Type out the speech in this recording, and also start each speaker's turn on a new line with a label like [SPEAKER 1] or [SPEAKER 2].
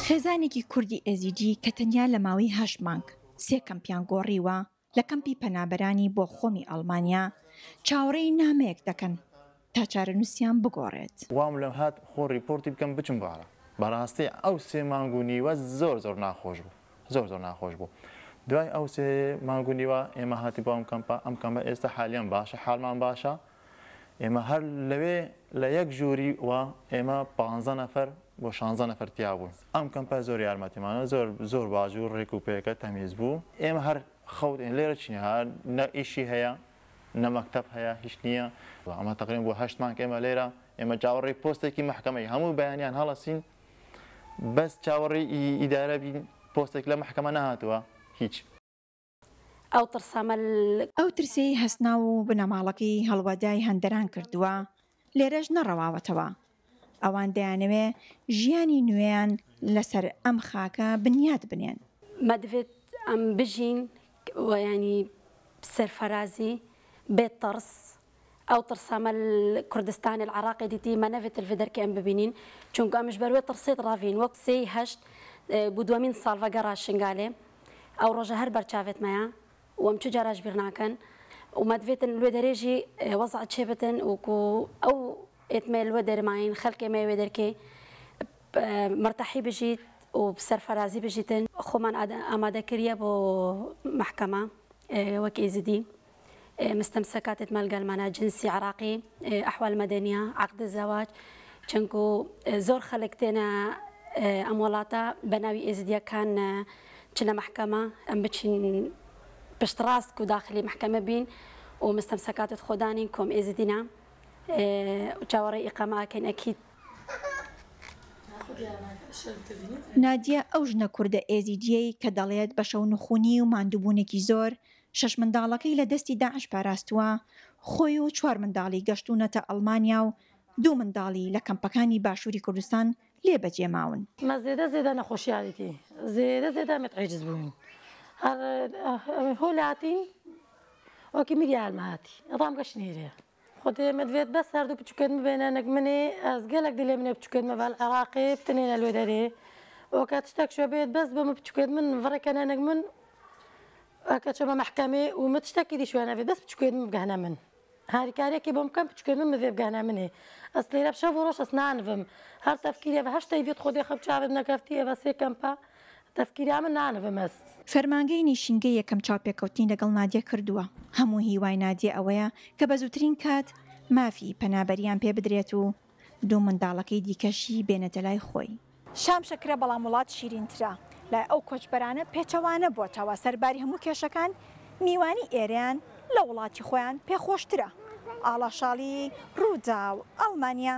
[SPEAKER 1] خێزانێکی کوردی ئێزیدی کە تەنیا لە ماوەی هەشت مانگ سێ کەمپیان گۆڕیوە، لە کەمپی پەنابەرانی بۆخۆمی ئەڵمانیا چاوەڕێی نامەیەک دەکەن تا چارەنووسیان بگۆڕێت.
[SPEAKER 2] وام لە هات خۆ ڕیپۆرتی بکەم بچم بۆ عێراق بەڕاستی ئەو سێ مانگ و نیوە زۆر زۆر ناخۆش بوو زۆر زۆر ناخۆش بوو دوای ئەو سێ مانگ و نیوە ئێمە هاتی بۆ ئەم کەمپە ئەم کەمپە ئێستا حالیان باشە حالمان باشە ئێمە هەر لەوێ لە یەک ژووری و ئێمە پانزە نەفەر بۆ شانزە نەفەر تیا بووین. ئەم کەمپە زۆر یارمەتیمانە زۆر زۆر باش بوو ڕێک و پێکە تەمیز بوو ئێمە هەر خەوت لێرە چی هەر نە ئیشی هەیە نە مەکتەب هەیە هیچ نییە ئەمە تەقریبەن بۆ هەشت مانگ ئێمە لێرە ئێمە چاوەڕێی پۆستێکی مەحکەمەی هەموو بەیانیان هەڵەسین بەس چاوەڕێی ئیدارە بین پۆستێک لە مەحکەمە نەهاتووە هیچ.
[SPEAKER 3] ئەو ترسەمە ل.
[SPEAKER 1] ئەو ترسەی هەستناو و بنەماڵەکەی هەڵوەدای هەندەران کردووە، لێرەش نەڕەواوەتەوە. ئەوان دەیانەوێ ژیانی نوێیان لەسەر ئەم خاکە بنیات بنێن.
[SPEAKER 3] مە دڤێت ئەم بژین و یانی سەرفەرازی بێ ترس ئەو ترسە مە ل کوردستانێ ل عراقێ دیتی مە نەڤێت ل ڤێ ئەم ببینین چونکو ئەمش بەر وێ ترسێت ڕاڤین وەک سێی هەشت بوو دوەمین ساڵڤەگەڕا شنگالێ ئەو ڕۆژە هەر بەرچاڤێت مەیە و ئەم چ جاراش بیر ناکەن و مە دڤێتن لوێ دەرێژی وەزع چێ بتن و کو ئەو ئێتمێ لوێ دەرماین خەلکێ مەیە وێ دەرکێ مرتاحی بژیت و سەرفەرازی بژیتن. خۆمان ئامادە کریە بۆ مەحکەمە وەک ئێزدی. مستمسكات مال قالمانا جنسي عراقي أحوال مدنية عقد الزواج چونکو زۆر خەلک تێنە ئەم وڵاتە بە ناوی ئێزدیەکان چنە مەحکەمە ئەم بچین پشتڕاست و داخلی مەحکەمە بین و مستمسكاتت خۆدانین کۆم ئێزدینا چاوەڕێی ئیقامە ئەکەین ئەکید.
[SPEAKER 1] نادیە ئەو ژنە کوردە ئێزیدییەی کە دەڵێت بە شەونخونی و ماندووبوونێکی زۆر شەش منداڵەکەی لە دەستی داعش پاراستووە، خۆی و چوار منداڵی گەشتوونەتە ئەڵمانیا و دوو منداڵی لە کەمپەکانی باشووری کوردستان لێ بەجێ ماون.
[SPEAKER 4] مە زێدە زێدە نەخۆشیاریتی زێدە زێدە مت عێجز بووین هەر هۆ لاتین وەکی میریال مهاتی ڕام گەشنیرێ خودێ مدڤێت بەس هەردوو بچوکێت مبێنە نەک منێ ئەز گەلەک دلێ منێ بچوکێت مەڤال عێراقێ بتنێنە لوێ دەرێ وەکە تشتەک شوێ بێت بەس بە بچوکێت من ڤڕێکەنە نەک من ئەکە چۆمە مەحکەمێ و مت شتەکی دی شوێ نەبێت بەس بچوکێت من بگەهنە من هاریکاریەکی بۆم بکەم بچوکێت من مڤێ بگەهنە منێ ئەس لێرە بشەv و ڕۆژ ئەس نانڤم هەر تەفکیرێ ڤە هەشتەی ڤێت خودێ خەب چاڤت نەکەفتی ئەڤە سێ کەمپە تەفکیرا من نانڤم ئەس.
[SPEAKER 1] فەرمانگەی نیشینگە یەکەم چاوپێکەوتنی لەگەڵ نادیە کردووە، هەموو هیوای نادیە ئەوەیە کە بە زووترین کات مافی پەنابەریان پێ بدرێت و دوو منداڵەکەی دیکەشی بێنێتە لای خۆی. شام شەکرە بەڵام وڵات شیرینترە، لای ئەو کۆچبەرانە پێچەوانە بۆتەوە، سەرباری هەموو کێشەکان میوانی ئێرەیان لە وڵاتی خۆیان پێ خۆشترە. ئاڵا شاڵی، رووداو، ئەڵمانیا.